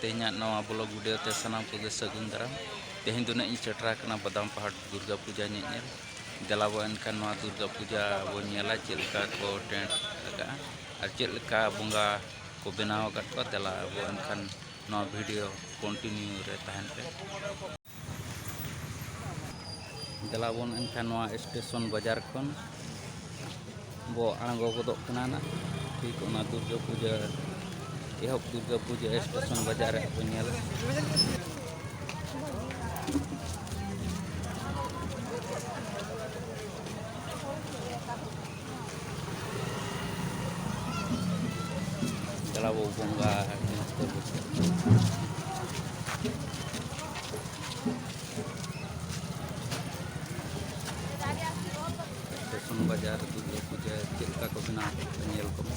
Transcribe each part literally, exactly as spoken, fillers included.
ᱛᱮᱦᱮᱧᱟᱜ ᱱᱚᱣᱟ blog video ᱛᱮ ᱥᱟᱱᱟᱢ ᱠᱚᱜᱮ ᱥᱟᱹᱜᱩᱱ ᱫᱟᱨᱟᱢ᱾ ᱛᱮᱦᱮᱧ ᱫᱚ ᱱᱟᱜ ᱤᱧ ᱥᱮᱴᱮᱨ ᱟᱠᱟᱱᱟ ᱵᱟᱫᱟᱢ ᱯᱟᱦᱟᱲ ᱫᱩᱨᱜᱟ ᱯᱩᱡᱟ ᱧᱮᱧᱮᱞ᱾ ᱫᱮᱞᱟ ᱵᱚ ᱮᱱᱠᱷᱟᱱ ᱱᱚᱣᱟ ᱫᱩᱨᱜᱟ ᱯᱩᱡᱟ ᱵᱚ ᱧᱮᱞᱟ, ᱪᱮᱫ ᱞᱮᱠᱟ ᱠᱚ ᱴᱮᱱᱴ ᱟᱠᱟᱫᱼᱟ ᱟᱨ ᱪᱮᱫ ᱞᱮᱠᱟ ᱵᱚᱸᱜᱟ ᱠᱚ ᱵᱮᱱᱟᱣ ᱟᱠᱟᱫ ᱠᱚᱣᱟ᱾ ᱫᱮᱞᱟ ᱵᱚ ᱮᱱᱠᱷᱟᱱ ᱱᱚᱣᱟ ᱵᱷᱤᱰᱤᱭᱳ ᱠᱚᱱᱴᱤᱱᱤᱭᱩ ᱨᱮ ᱛᱟᱦᱮᱱ ᱯᱮ᱾ ᱫᱮᱞᱟ ᱵᱚᱱ ᱮᱱᱠᱷᱟᱱ ᱱᱚᱣᱟ ᱥᱴᱮᱥᱚᱱ ᱵᱟᱡᱟᱨ ᱠᱷᱚᱱ ᱵᱚ ᱟᱬᱜᱚ ᱜᱚᱫᱚᱜ ᱠᱟᱱᱟ ᱱᱟᱜ᱾ ᱴᱷᱤᱠ ᱚᱱᱟ ᱫᱩᱨᱜᱟᱹ ᱯᱩᱡᱟᱹ, ᱮᱦᱚᱵ ᱫᱩᱨᱜᱟᱹ ᱯᱩᱡᱟᱹ ᱥᱴᱮᱥᱚᱱ ᱵᱟᱡᱟᱨ ᱨᱮ ᱵᱚ ᱧᱮᱞᱟ᱾ ᱫᱮᱞᱟ ᱵᱚ ᱵᱚᱸᱜᱟ ᱧᱮᱞ ᱠᱚ᱾ ᱥᱴᱮᱥᱚᱱ ᱵᱟᱡᱟᱨ ᱫᱩᱨᱜᱟᱹ ᱯᱩᱡᱟᱹ ᱪᱮᱫ ᱞᱮᱠᱟ ᱠᱚ ᱵᱮᱱᱟᱣ ᱠᱟᱫᱟ ᱧᱮᱞ ᱠᱚᱢ᱾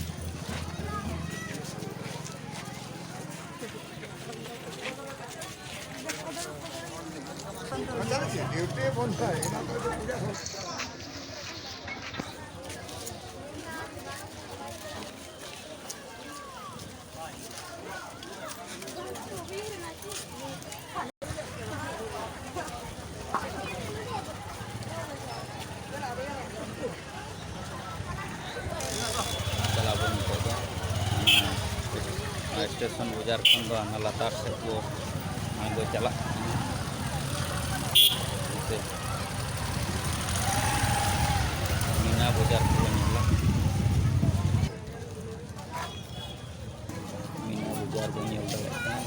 ᱪᱟᱞᱟᱜ ᱟᱵᱚᱱ ᱱᱤᱛᱚᱜ ᱫᱚ᱾ ᱚᱱᱟ ᱥᱴᱮᱥᱚᱱ ᱵᱟᱡᱟᱨ ᱠᱷᱚᱱ ᱫᱚ ᱦᱟᱱᱟ ᱞᱟᱛᱟᱨ ᱥᱮᱫ ᱵᱚ ᱟᱬᱜᱚ ᱪᱟᱞᱟᱜ ᱠᱟᱱᱟ᱾ ᱱᱚᱛᱮ ᱢᱤᱱᱟ ᱵᱟᱡᱟᱨ ᱠᱚᱵᱚᱱ ᱧᱮᱞᱟ᱾ ᱢᱤᱱᱟ ᱵᱟᱡᱟᱨ ᱵᱚᱱ ᱧᱮᱞ ᱫᱟᱲᱮᱭᱟᱜ ᱠᱟᱱᱟ᱾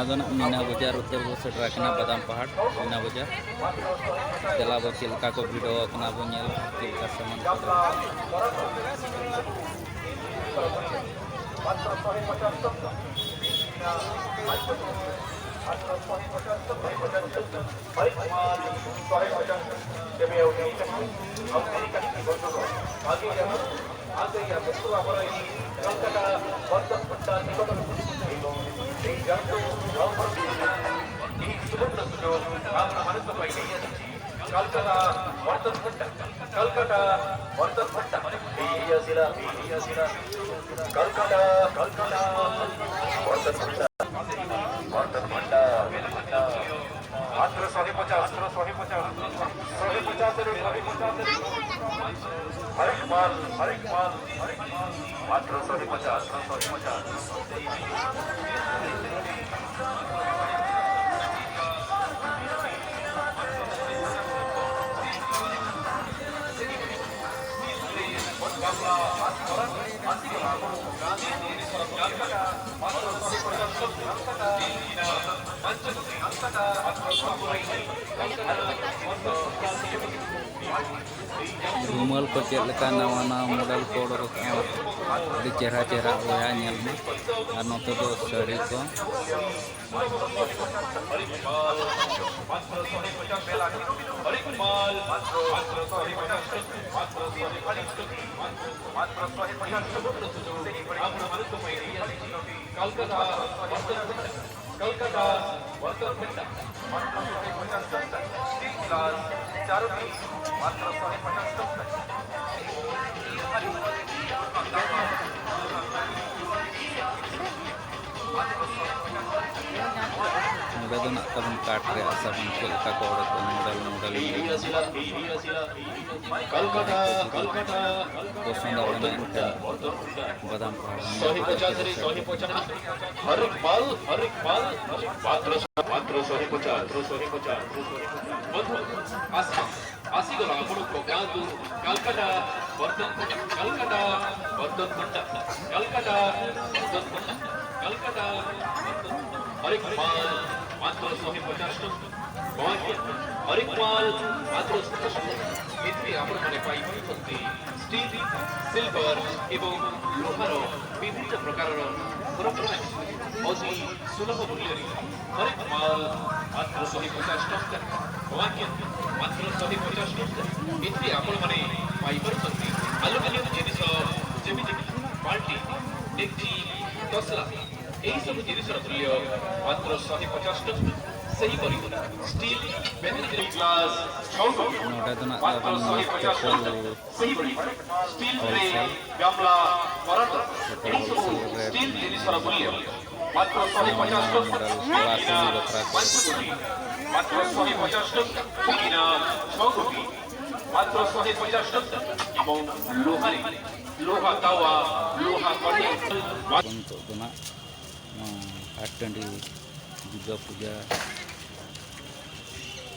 ᱫᱚ ᱱᱟᱜ ᱢᱤᱱᱟ ᱵᱟᱡᱟᱨ ᱩᱛᱟᱹᱨ ᱵᱚ ᱥᱮᱴᱮᱨ ᱟᱠᱟᱱᱟ, ᱵᱟᱫᱟᱢ ᱯᱟᱦᱟᱲ ᱢᱤᱱᱟ ᱵᱟᱡᱟᱨ᱾ ᱫᱮᱞᱟ ᱵᱚ ᱪᱮᱫ ᱞᱮᱠᱟ ᱠᱚ ᱵᱷᱤᱲᱚ ᱟᱠᱟᱱᱟ ᱵᱚ ᱧᱮᱞᱟ, ᱪᱮᱫ ᱞᱮᱠᱟ ᱥᱟᱢᱟᱱ ᱠᱚ᱾ ᱨᱩᱢᱟᱹᱞ ᱠᱚ ᱪᱮᱫ ᱞᱮᱠᱟ ᱱᱟᱣᱟ ᱱᱟᱣᱟ ᱢᱚᱰᱮᱞ ᱠᱚ ᱚᱰᱚᱠ ᱟᱠᱟᱫᱼᱟ, ᱟᱹᱰᱤ ᱪᱮᱦᱨᱟ ᱪᱮᱦᱨᱟ ᱵᱚᱭᱦᱟ ᱧᱮᱞ ᱢᱮ᱾ ᱟᱨ ᱱᱚᱛᱮ ᱫᱚ ᱥᱟᱹᱲᱤ ᱠᱚ᱾ ᱱᱚᱰᱮ ᱫᱚ ᱱᱟᱜ ᱛᱟᱵᱚᱱ ᱠᱟᱴ ᱨᱮᱭᱟᱜ ᱥᱟᱵᱚᱱ ᱪᱮᱫ ᱞᱮᱠᱟ ᱠᱚ ᱚᱰᱚᱠᱚᱜᱼᱟ, ᱢᱚᱰᱮᱞ ᱢᱚᱰᱮᱞ ᱧᱮᱞ ᱧᱟᱢᱚᱜᱼᱟ᱾ ᱯᱚᱥᱚᱸᱫ ᱟᱵᱚᱱᱟ ᱮᱱᱠᱷᱟᱱ ᱵᱟᱫᱟᱢ ᱯᱟᱦᱟᱲ ᱧᱮᱞ ᱠᱟᱛᱮ ᱥᱚᱦᱮ ᱯᱚᱪᱟᱥ ᱨᱮ ᱥᱚᱦᱮ ᱯᱚᱪᱟᱥ᱾ ᱦᱟᱨᱤᱠ ᱢᱟᱞ, ᱦᱟᱨᱤᱠ ᱢᱟᱞ, ᱦᱟᱨᱤᱠ ᱢᱟᱞ᱾ ᱢᱟᱛᱨᱚ, ᱢᱟᱛᱨᱚ ᱥᱚᱦᱮ ᱯᱚᱪᱟᱥ, ᱥᱚᱦᱮ ᱯᱚᱪᱟᱥ᱾ ᱵᱚᱱᱫᱷᱩ, ᱟᱥᱤ, ᱟᱥᱤ ᱰᱚᱞᱟᱨ ᱦᱩᱲᱩ ᱠᱚ ᱜᱟᱸᱫᱩ, ᱠᱟᱞᱠᱟᱴᱟ, ᱵᱚᱨᱫᱷᱚᱱ, ᱠᱟᱞᱠᱟᱴᱟ, ᱵᱚᱨᱫᱷᱚᱱ ᱜᱷᱚᱱᱴᱟ, ᱠᱟᱞᱠᱟᱴᱟ, ᱵᱚᱨᱫᱷᱚᱱ ᱜᱷᱚᱱᱴᱟ, ᱠᱟᱞᱠᱟᱴᱟ, ᱵᱚᱨᱫᱷᱚᱱ ᱜᱷᱚᱱᱴᱟ᱾ ହରେକ ମାଲ ମାତ୍ର ଶହେ ପଚାଶ ଟଙ୍କା। ହରେକ ମାଲ ମାତ୍ର ଶହେ ପଚାଶ ଟଙ୍କା। ଏଥିରେ ଆପଣମାନେ ପାଇପାରୁଛନ୍ତି ଷ୍ଟିଲ୍, ସିଲଭର ଏବଂ ଲୁହାର ବିଭିନ୍ନ ପ୍ରକାରର ସରଞ୍ଜାମ ଅତି ସୁଲଭ ମୂଲ୍ୟରେ। ହରେକ ମାଲ ମାତ୍ର ଶହେ ପଚାଶ ଟଙ୍କା। ଆଜ୍ଞା, ମାତ୍ର ଶହେ ପଚାଶ ଟଙ୍କା। ଏଥିରେ ଆପଣମାନେ ପାଇପାରୁଛନ୍ତି ଆଲୁମିନିୟମ ଜିନିଷ, ଯେମିତିକି ବାଲ୍ଟି, ଡେକ୍ଚି, ତସଲା, ଏହିସବୁ ଜିନିଷର ମୂଲ୍ୟ ମାତ୍ର ଶହେ ପଚାଶ ଟଙ୍କା। ସେହିପରି ଷ୍ଟିଲ୍ ବେନିଫିଟ୍ ଗ୍ଲାସ୍ ଛଅ ଟଙ୍କା, ନଅଟା ଦିନ ମାତ୍ର ଶହେ ପଚାଶ ଟଙ୍କା। ସେହିପରି ଷ୍ଟିଲ୍ ଟ୍ରେ, ଗାମଲା, ପରାତ, ଏହିସବୁ ଷ୍ଟିଲ୍ ଜିନିଷର ମୂଲ୍ୟ ମାତ୍ର ଶହେ ପଚାଶ ଟଙ୍କା। ମାତ୍ର ଶହେ ପଚାଶ ଟଙ୍କା। ଛଅ କୋଟି ମାତ୍ର ଶହେ ପଚାଶ ଟଙ୍କା। ଏବଂ ଲୁହାରେ, ଲୁହା ତାୱା, ଲୁହା କଢ଼େଇ। ᱱᱤᱛᱚᱜ ᱫᱚ ᱱᱟᱜ ᱱᱚᱣᱟ ᱦᱟᱴ ᱴᱟᱺᱰᱤ ᱫᱩᱨᱜᱟ ᱯᱩᱡᱟ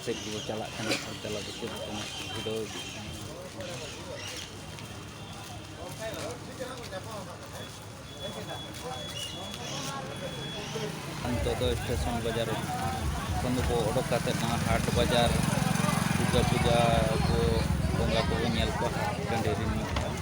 ᱥᱮᱫ ᱜᱮᱵᱚ ᱪᱟᱞᱟᱜ ᱠᱟᱱᱟ᱾ ᱟᱨ ᱪᱟᱞᱟᱣ ᱠᱟᱛᱮ ᱱᱟᱜ ᱵᱷᱤᱰᱟᱹᱣ ᱤᱫᱤᱜ ᱠᱟᱱᱟ᱾ ᱱᱤᱛᱚᱜ ᱫᱚ ᱥᱴᱮᱥᱚᱱ ᱵᱟᱡᱟᱨ ᱠᱷᱚᱱ ᱫᱚᱵᱚ ᱚᱰᱚᱠ ᱠᱟᱛᱮ ᱱᱚᱣᱟ ᱦᱟᱴ ᱵᱟᱡᱟᱨ ᱫᱩᱨᱜᱟ ᱯᱩᱡᱟ ᱠᱚ ᱵᱚᱸᱜᱟ ᱠᱚᱵᱚ ᱧᱮᱞ ᱠᱚᱣᱟ ᱦᱟᱴ ᱴᱟᱺᱰᱤ ᱨᱮ ᱢᱤᱫ ᱫᱷᱟᱣ᱾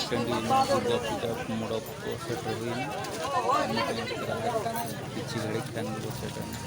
ᱴᱟᱺᱰᱤ ᱨᱮᱱᱟᱜ ᱫᱩᱨᱜᱟ ᱯᱩᱡᱟ ᱢᱚᱲᱚᱯ ᱠᱚ ᱥᱮᱴᱮᱨ ᱦᱩᱭᱱᱟ᱾ ᱠᱤᱪᱷᱩ ᱜᱷᱟᱹᱲᱤᱡ ᱠᱷᱟᱱ ᱜᱮᱵᱚ ᱥᱮᱴᱮᱨᱱᱟ᱾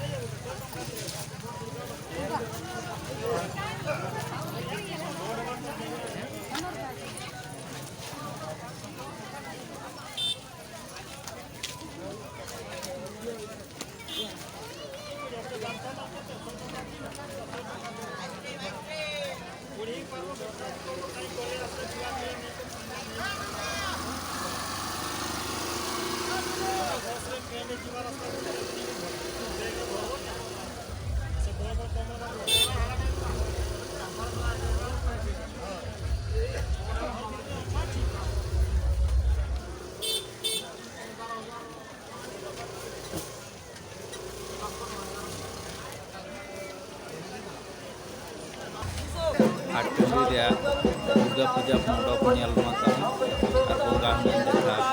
ᱫᱩᱨᱜᱟ ᱯᱩᱡᱟ ᱢᱚᱱᱰᱚᱯ ᱧᱮᱞ ᱢᱟ ᱛᱟᱦᱮᱸ ᱟᱨ ᱵᱚᱸᱜᱟ ᱦᱚᱸᱧ ᱫᱮᱠᱷᱟᱣ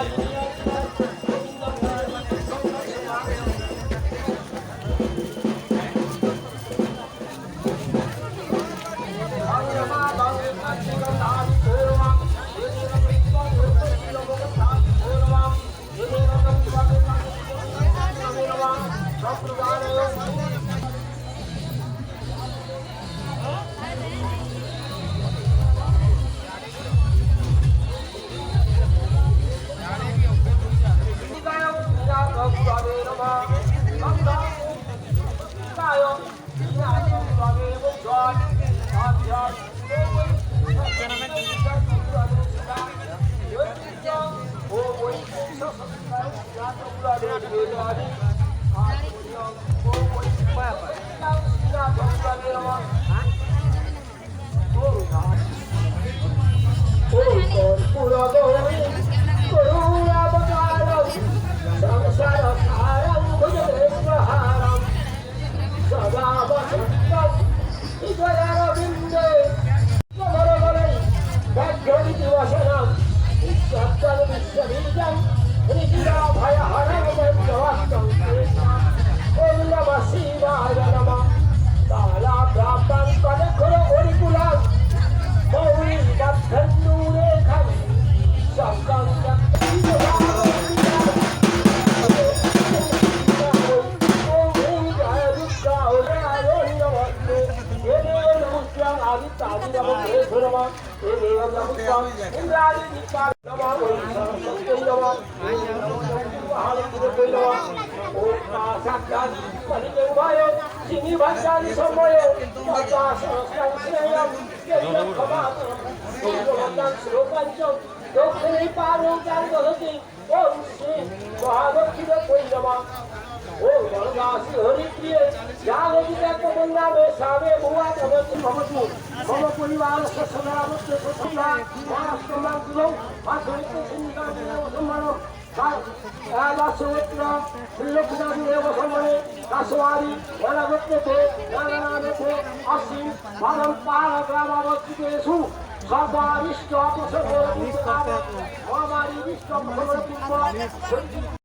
ᱟᱯᱮᱭᱟ᱾ ᱫᱚᱠᱠᱷᱤᱱᱮ ᱯᱟᱨᱚ ᱪᱟᱨ ᱫᱚᱥᱚᱛᱤ, ᱳᱢ ᱥᱨᱤ ᱢᱚᱦᱟᱞᱚᱠᱠᱷᱤ ᱫᱚ ᱯᱚᱧᱪᱚᱢᱟ, ᱳᱢ ᱜᱚᱲᱫᱟᱥᱤ ᱦᱚᱨᱤᱯᱨᱤᱭᱮ, ᱡᱟᱜᱚᱛᱤ ᱛᱟᱛᱛᱚ ᱵᱚᱱᱫᱟᱢᱮ ᱥᱟᱢᱮ ᱵᱷᱩᱣᱟ ᱛᱚᱵᱚᱛᱤ ᱵᱷᱚᱵᱚᱛᱩ, ᱢᱚᱢ ᱯᱚᱨᱤᱵᱟᱨᱚᱥᱭ ᱥᱚᱫᱟ ᱵᱷᱚᱵᱚᱛᱩ ᱥᱚᱛᱩ ᱢᱟ, মহাস্তম্ভং তুলং, মা সৈত্য সিংহাসনে বসম্মানম, মা, মা সৌত্র, শ্রীলক্ষ্মী দেবী দেব সম্মানে, কাসোয়ারি, নানা গোত্রেতে, নানা নামেতে, অসীম, বারণ পাহাড় গ্রামাবস্থিতেষু, সর্বারিষ্ট অপসর্গ, মহামারী, অপসর্গ,